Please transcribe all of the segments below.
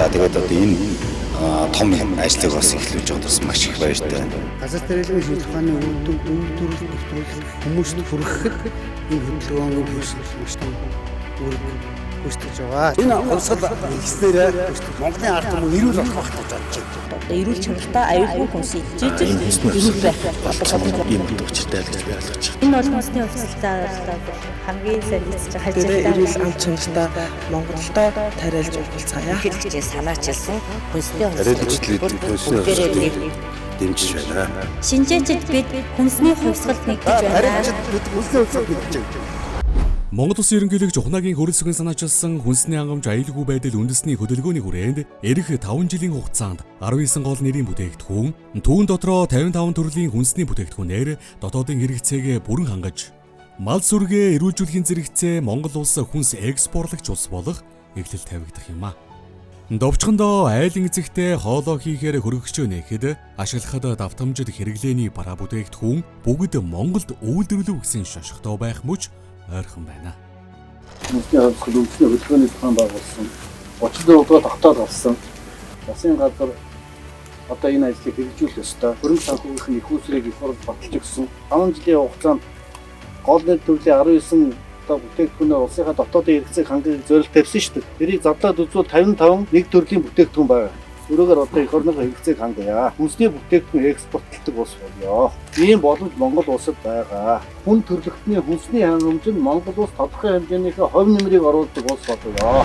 За тэгээд одоо энэ том ажлыг бас эхлүүлж байгаад бас маш их баяртай байна. Газар тариалан шинжлэх ухааны үйлдвэрлэл нэвтрүүлэг хүмүүст хүрэхэд энэ хөдөлгөөн, энэ хөрсөл маш том үүрэг гүйцэтгэж байгаа. Энэ хувьсгал нэгснээрээ Монголын ард түмэн эрүүл болох байх гэж бодож байна. Одоо эрүүл чанартай аюулгүй хүнс идэж эрүүл байх боломжтой ийм утга учиртай л гэж би ойлгож байна. Энэ бол хүнсний хувьсгалтай хамгийн сайн нийцэж байгаа ажилтаа. Эрүүл амт чанартай Монголдоо тариалж ургалцгаая. Хэрэгчээ санаачилсан хүнсний хувьсгалыг дэмжиж байна. Шинжээчд бид хүнсний хувьсгалд нэгдэж байна. Тариалчид бид хүнсний хувьсгалд нэгдэж байна. Монгол Улсын ерөнхийлөгч Ухнаагийн хөрөлсгөн санаачилсан хүнсний хангамж аюулгүй байдал үндэсний хөдөлгөөний хүрээнд ирэх 5 жилийн хугацаанд 19 гол нэрийн бүтээгдэхүүн, түүн дотроо 55 төрлийн хүнсний бүтээгдэхүүнээр дотоодын хэрэгцээг бүрэн хангаж, мал сүргээ эрүүлжүүлэхийн зэрэгцээ Монгол улс хүнс экспортлогч улс болох эхлэл тавигдах юм а. Довчхондоо айлын эзэгтэй хоолоо хийхээр хөргөгчөө нээхэд ашиглахад давтамжид хэрэглээний бараа бүтээгдэхүүн бүгд Монголд үйлдвэрлэв гэсэн шошготой байх мөч ойрхон байна. Хүнсний хувьсгал үндэсний хөдөлгөөний зохион байгуулсан 34 дугаар тогтоол гарсан. Засгийн газар одоо энэ ажлыг хэрэгжүүлэх ёстой. Хөрөнгө санхүүгийнх нь их усрыг их хурд баталж өгсөн. 5 жилийн хугацаанд гол нэр төрлийн 19 одоо бүтээгдэхүүнээр улсынхаа дотоодын хэрэгцээг хангахыг зорилт тавьсан шүү дээ. Тэрийг задлаад үзвэл 55 нэг төрлийн бүтээгдэхүүн байгаа. Өрөөгөр одоо эх орныхоо хэрэгцээг хангая. Хүнсний бүтээгдэхүүн экспортлдог улс болёо. Ийм боломж Монгол улсад байгаа. Хүн төрөлхтний хүнсний хангамж нь Монгол улс тодорхой хэмжээнийхээ хувь нэмрийг оруулдаг улс болёо.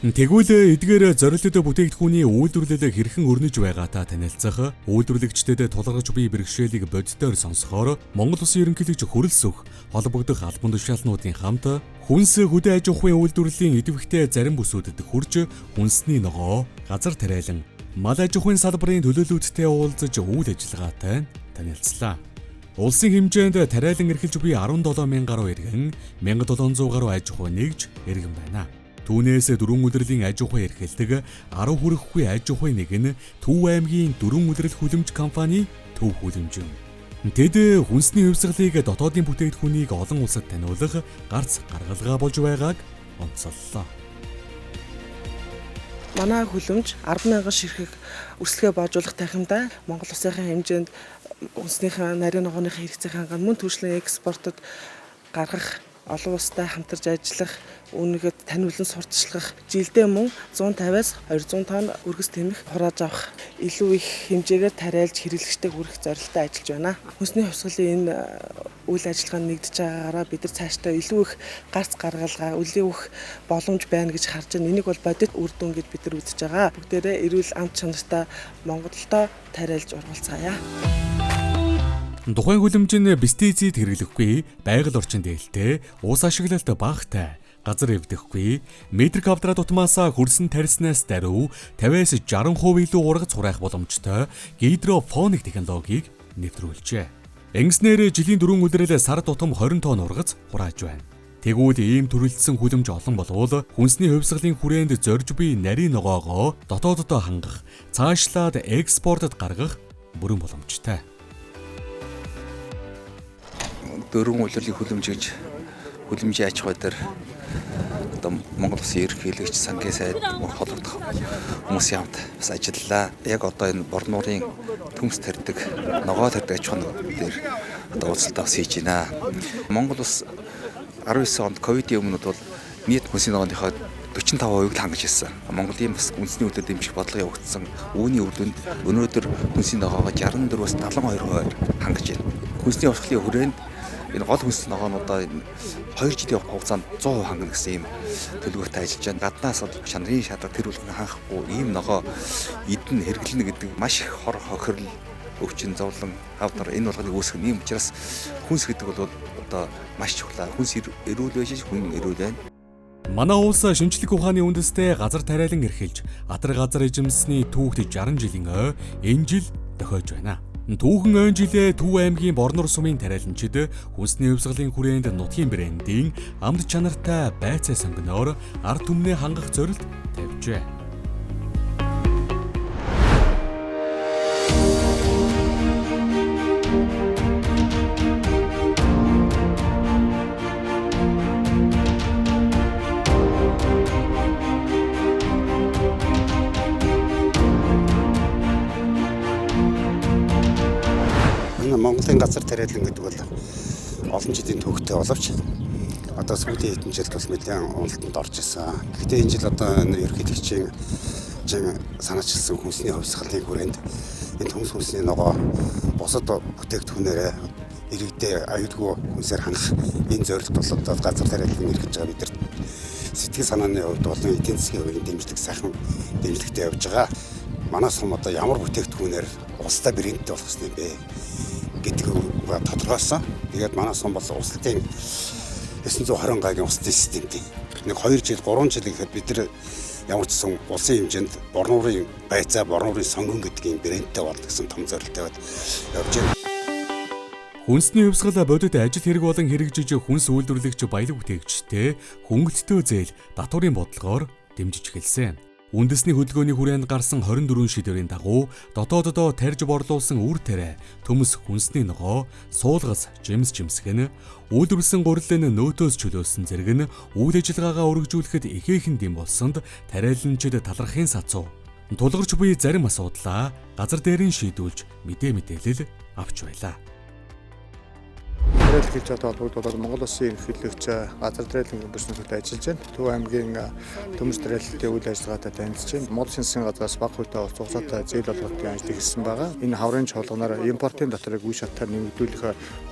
Тэгвэл эдгээр зорилттой бүтээгдэхүүний үйлдвэрлэлийг хэрхэн өрнөж байгаатай танилцах, үйлдвэрлэгчдэд тулгарч буй бэрхшээлийг бодитоор сонсохоор Монгол Улсын ерөнхийлөгч хөрөлсөх холбогдох албан тушаалнуудын хамт хүнс хөдөө аж ахуйн үйлдвэрлэлийн идэвхтэй зарим бүсүүдэд хүрч хүнсний ногоо, газар тариалан, мал аж ахуйн салбарын төлөөлөлттэй уулзаж үйл ажиллагаатай танилцлаа. Улсын хэмжээнд тариалан эрхэлж буй 17 мянган гаруй иргэн, 1700 гаруй аж ахуй нэгж иргэн байна. Түүнээс дөрвөн улирлын аж ахуй эрхэлдэг 10 хүрэхгүй аж ахуй нэг нь Төв аймгийн дөрвөн улирал хүлэмж компани Төв хүлэмж юм. Тэд хүнсний хувьсгалыг дотоодын бүтээгдэхүүнийг олон улсад таниулах гарц гаргалгаа болж байгааг онцоллоо. Манай хүлэмж 10,000 ширхэг өрсөлгөө боожуулах танхимдаа Монгол улсынхаа хэмжээнд хүнснийхээ нарийн ногооныхаа хэрэгцээг ханган мөн түвшлэн экспортод гаргах, олон улстай хамтарч ажиллах, үүнийгээ таниулан сурталчлах, жилдээ мөн 150-аас 200 тонн өргөс тэмэх хурааж авах, илүү их хэмжээгээр тариалж хэрэглэгчдэд хүрэх зорилттой ажиллаж байна. Хүнсний хувьсгалын энэ үйл ажиллагаанд нэгдэж байгаагаараа бид нар цаашдаа илүү их гарц гаргалгаа, илүү их боломж байна гэж харж байна. Энийг бол бодит үр дүн гэж бид нар үзэж байгаа. Бүгдээрээ эрүүл амт чанартай Монголдоо тариалж ургалцгаая. Тухайн хүлэмж нь пестицид хэрэглэхгүй, байгаль орчин дээлтэй, ус ашиглалт багатай, газар эвдэхгүй, метр квадрат тутмаасаа хөрсөн тарьснаас даруй 50-аас 60% илүү ургац хураах боломжтой гидрофоник технологиг нэвтрүүлжээ. Ингэснээр жилийн дөрвөн улирал сар тутам 20 тонн ургац хурааж байна. Тэгвэл ийм төрөлдсөн хүлэмж олон болвол хүнсний хувьсгалын хүрээнд зорж буй нарийн ногоогоо дотооддоо хангах, цаашлаад экспортод гаргах бүрэн боломжтой. Дөрвөн улирлын хүлэмж гэж хүлэмжийн аж ахуй дээр одоо Монгол Улсын ерөнхийлөгч сангийн сайд холбогдох хүмүүсийн хамт бас ажиллалаа. Яг одоо энэ Борнуурын төмс тарьдаг, ногоо тарьдаг аж ахуйн дээр одоо уулзалтаа бас хийж байна. Монгол улс 19 онд ковидын өмнө бол нийт хүнсний ногооныхоо 45% л хангаж ирсэн. Монголын бас үндэсний үйлдвэр дэмжих бодлого явагдсан. Үүний үр дүнд өнөөдөр хүнсний ногоогоо 64-өөс 72% хангаж байна. Хүнсний хувьсгалын хүрээнд энэ гол хүнсний ногоонуудаа 2 жилийн хугацаанд 100% хангана гэсэн ийм төлөвлөгөөтэй ажиллаж байна. Гаднаас бол чанарын шаардлага тэр болгон хангахгүй ийм ногоо идэн хэрэглэнэ гэдэг маш их хор хохирол, өвчин, зовлон, хавдар энэ болгоныг үүсгэн. Ийм учраас хүнс гэдэг бол одоо маш чухал. Хүнс эрүүл байж хүн эрүүл байна. Манай улс шинжлэх ухааны үндэстэй газар тариалан эрхэлж, атар газар эжимсний түүхт 60 жилийн ой энэ жил дохиож байна. Түүхэн ойн жилээ Төв аймгийн Борнор сумын тариаланчид хүнсний хувьсгалын хүрээнд нутгийн брендийн амт чанартай байцаа сонгоноор ард түмнээ хангах зорилт тавьжээ. Энэ Монголын газар тариалан гэдэг бол олон жилийн түүхтэй боловч одоо сүүлийн хэдэн жилд бас нэлээд уналтанд орж исэн. Гэхдээ энэ жил одоо энэ ерөнхийлөгчийн санаачилсан хүнсний хувьсгалын хүрээнд энэ төмс хүнсний ногоо бусад бүтээгдэхүүнээрээ иргэдээ аюулгүй хүнсээр хангах энэ зорилт бол одоо газар тариалан эрхэлж байгаа бид нар сэтгэл санааны хувьд болон эдийн засгийн хувийн дэмжлэг сайхан дэмжлэгтэй явж байгаа. Манай сум одоо ямар бүтээгдэхүүнээр улстай брэндтэй болох ёстой юм бэ гэдэг тодорхойлсон. Тэгээд манай сум бол улсын 920 гайгийн улсын системтэй. Нэг 2 жил, 3 жил гэхэд бид нар ямар ч сан улсын хэмжээнд Борнуурын байцаа, Борнуурын сонгон гэдэг юм брэндтэй болно гэсэн том зорилттой явж байна. Хүнсний хувьсгал бодит ажил хэрэг болон хэрэгжиж хүнс үйлдвэрлэгч баялаг бүтээгчтэй хөнгөлөлтөө зээл татварын бодлогоор дэмжиж эхэлсэн. Үндэсний хөдөлгөөний хүрээнд гарсан 24 шийдвэрийн дагуу дотооддоо тарьж борлуулсан үр тариа, төмс хүнсний ногоо, суулгас, жимс жимсгэн, үйлдвэрлэсэн гурилын нөөтөөс чөлөөлсөн зэрэг нь үйл ажиллагаагаа өргөжүүлэхэд ихээхэн дэм болсонд тариаланчид талархын сацуу. Тулгарч буй зарим асуудлаа газар дээрэн шийдүүлж мэдээ мэдээлэл авч байлаа. Тариалан хийж байгаа холбогдуулаад Монгол Улсын ерөнхийлөгч газар тариалан бүснэлтөд ажиллаж байна. Төв аймгийн төмс тариалалтын үйл ажиллагаатай танилцж байна. Монгол Улсын газраас бага хувьтай хугацаатай зээл олголтын ажил эхэлсэн байгаа. Энэ хаврын чуулганаар импортын татварыг үе шатаар нэмэгдүүлэх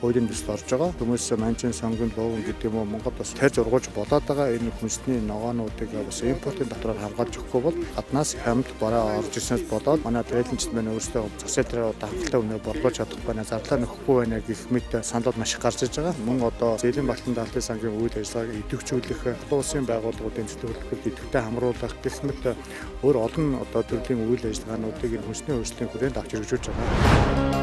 хуулийн төсөл орж байгаа. Төмөс манжин, сонгон, лууван гэдэг юм уу Монгол бас тарьж ургуулж болоод байгаа энэ хүнсний ногоонуудыг бас импортын татвараар хамгаалж өгөхгүй бол гаднаас хамт бараа орж ирсэнээс болоод манай тариаланчид маань өөрсдөө зах зээл дээр одоо хангалттай үнээр борлуулж чадахгүй байна, зарлаа нөхгүй байна гэх мэт саналууд маш их гарч иж байгаа. Мөн одоо зээлийн балтан даалтын сангийн үйл ажиллагааг идэвхжүүлэх, олон улсын байгууллагуудын төлөвлөлтөд идэвхтэй хамруулах гэх мэт өөр олон одоо төрлийн үйл ажиллагаануудыг энэ хүнсний өөрчлөлийн хүрээнд авч хэрэгжүүлж байгаа.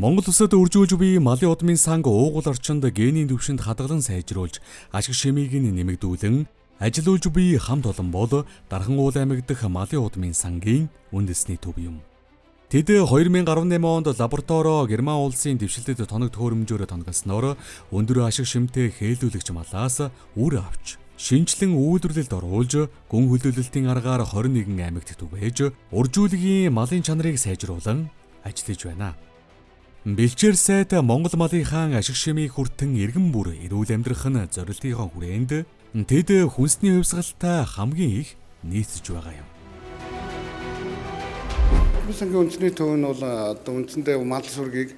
Монгол улсад үржүүлж буй малын удмын санг уугуул орчинд генийн түвшинд хадгалан сайжруулж ашиг шимийг нь нэмэгдүүлэн ажилуулж буй хамт олон бол Дархан уул аймаг дахь малын удмын сангийн үндэсний төв юм. Тэд 2018 онд лабораторио Герман улсын дэвшилтэд тоног төхөөрөмжөөр тоноглосноор өндөр ашиг шимтэй хээлүүлэгч малаас үр авч шинжлэн үйлдвэрлэлд оруулж гүн хөлөөлөлтийн аргаар 21 аймагт түгээж уржуулгийн малын чанарыг сайжруулан ажиллаж байна. Бэлчээр сайд Монгол малынхаа ашиг шимийг хүртэн иргэн бүр эрүүл амьдрах нь зорилтынхоо хүрээнд тэд хүнсний хувьсгалтай хамгийн их нийцэж байгаа юм. Сангийн үндэсний төв нь бол одоо үндсэндээ мал сүргийг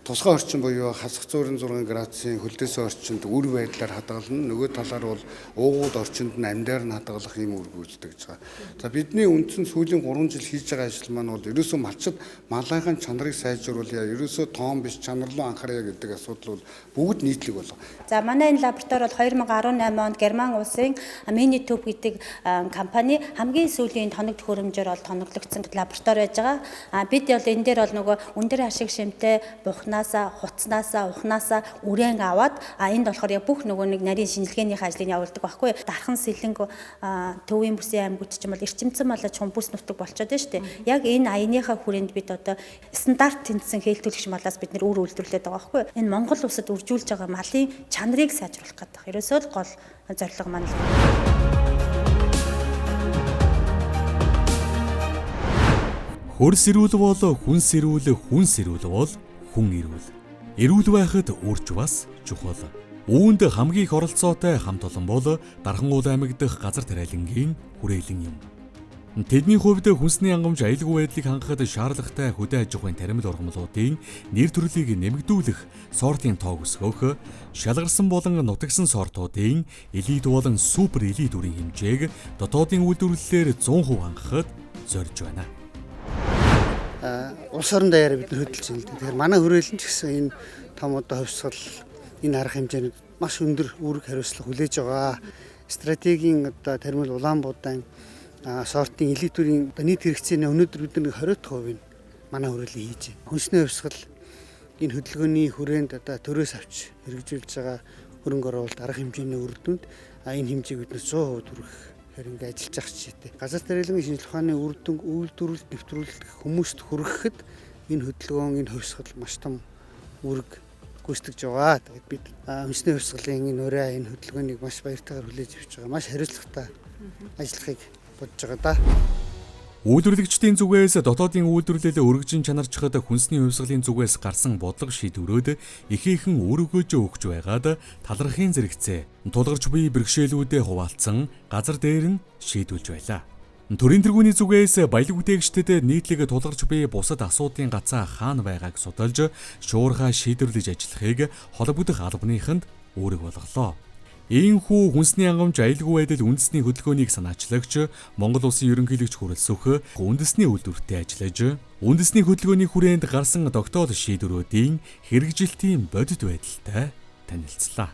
тусгай орчин буюу хасах 106 градусын хөлдөөсөн орчинд үр байдлаар хадгална. Нөгөө талаар бол уугуул орчинд нь амьдаар нь хадгалах ийм үүрэг гүйцэтгэж байгаа. За бидний үндсэн сүүлийн 3 жил хийж байгаа ажил маань бол ерөөсөө малчид малынхаа чанарыг сайжруулъя, ерөөсөө тоон биш чанар руу анхаарья гэдэг асуудал бол бүгд нийтлэг болго. За манай энэ лаборатори бол 2018 онд Герман улсын Minitube гэдэг компани хамгийн сүүлийн тоног төхөөрөмжөөр бол тоноглогдсон лаборатори байж байгаа. Бид бол энэ дээр бол нөгөө өндөр ашиг шимтэй бухнаасаа, хуцнаасаа, ухнаасаа үрээн аваад энд болохоор яг бүх нөгөө нэг нарийн шинжилгээнийхээ ажлыг явуулдаг байхгүй. Дархан сэлэнг төвийн бүсийн аймагуд ч юм бол эрчимцэн малаж хүн бүс нутаг болчиход байна шүү дээ. Яг энэ аяныхаа хүрээнд бид одоо стандарт тэнцсэн хээлтүүлэгч малаас бид нэр үр үйлдвэрлээд байгаа байхгүй. Энэ Монгол улсад үржүүлж байгаа малын чанарыг сайжруулах гэдэг. Ерөөсөө л гол зорилго маань л. Хөрс эрүүл бол хүн сэрүүл, хүн сэрүүл бол хүн эрүүл. Эрүүл байхад үрж бас чухал. Үүнд хамгийн их оролцоотой хамт олон бол Дархан уул аймаг дахь газар тариалангийн хүрээлэн юм. Тэдний хувьд хүнсний хангамж аюулгүй байдлыг хангахад шаардлагатай хөдөө аж ахуйн таримл ургамлуудын нэр төрлийг нэмэгдүүлэх, сортын тоог өсгөх, шалгарсан болон нутагсан сортуудын элит болон супер элит үрийн хэмжээг дотоодын үйлдвэрлэлээр 100% хангахад зорж байна. Улс орон даяараа бид нар хөдөлж байна л да. Тэгэхээр манай хүрээлэн ч гэсэн энэ том одоо хувьсгал энэ арга хэмжээнд маш өндөр үүрэг хариуцлага хүлээж байгаа. Стратегийн одоо таримл Улаанбуудаан сортын элитүрийн одоо нийт хэрэгцээний өнөөдөр бид нар 20% нь манай хүрээлэн хийж байна. Хүнсний хувьсгал энэ хөдөлгөөний хүрээнд одоо төрөөс авч хэрэгжүүлж байгаа хөрөнгө оруулалт арга хэмжээний үр дүнд энэ хэмжээг бид нар 100% хүргэх хэрэг ингэ ажиллаж байгаа жишээтэй. Газар тариалангийн шинжилгээ ухааны үр дүн үйлдвэрлэлт нэвтрүүлэлт хүмүүст хүргэхэд энэ хөдөлгөөн энэ хувьсгал маш том үүрэг гүйцэтгэж байгаа. Тэгээд бид үндэсний хувьсгалын энэ ураа, энэ хөдөлгөөнийг маш баяртайгаар хүлээж авч байгаа. Маш хариуцлагатай ажиллахыг бодож байгаа да. Үйлдвэрлэгчдийн зүгээс дотоодын үйлдвэрлэл өргөжин чанарчхад хүнсний хувьсгалын зүгээс гарсан бодлого шийдвэрүүд ихээхэн өргөж өгч байгаад талархын зэрэгцээ тулгарч буй бэрхшээлүүдээ хуваалцсан газар дээр нь шийдвүлж байлаа. Төрийн тэргүүний зүгээс баялаг бүтээгчдэд нийтлэг тулгарч буй бусад асуудлын гацаа хаана байгааг судалж шуурхай шийдвэрлэж ажиллахыг холбогдох албаныханд үүрэг болголоо. Иймхүү хүнсний ангамж аюулгүй байдал үндэсний хөдөлгөөнийг санаачлагч Монгол Улсын ерөнхийлөгч хүрэлсөх үндэсний үйлдвэртээ ажиллаж үндэсний хөдөлгөөний хүрээнд гарсан тогтоол шийдвэрүүдийн хэрэгжилтийн бодит байдалтай танилцлаа.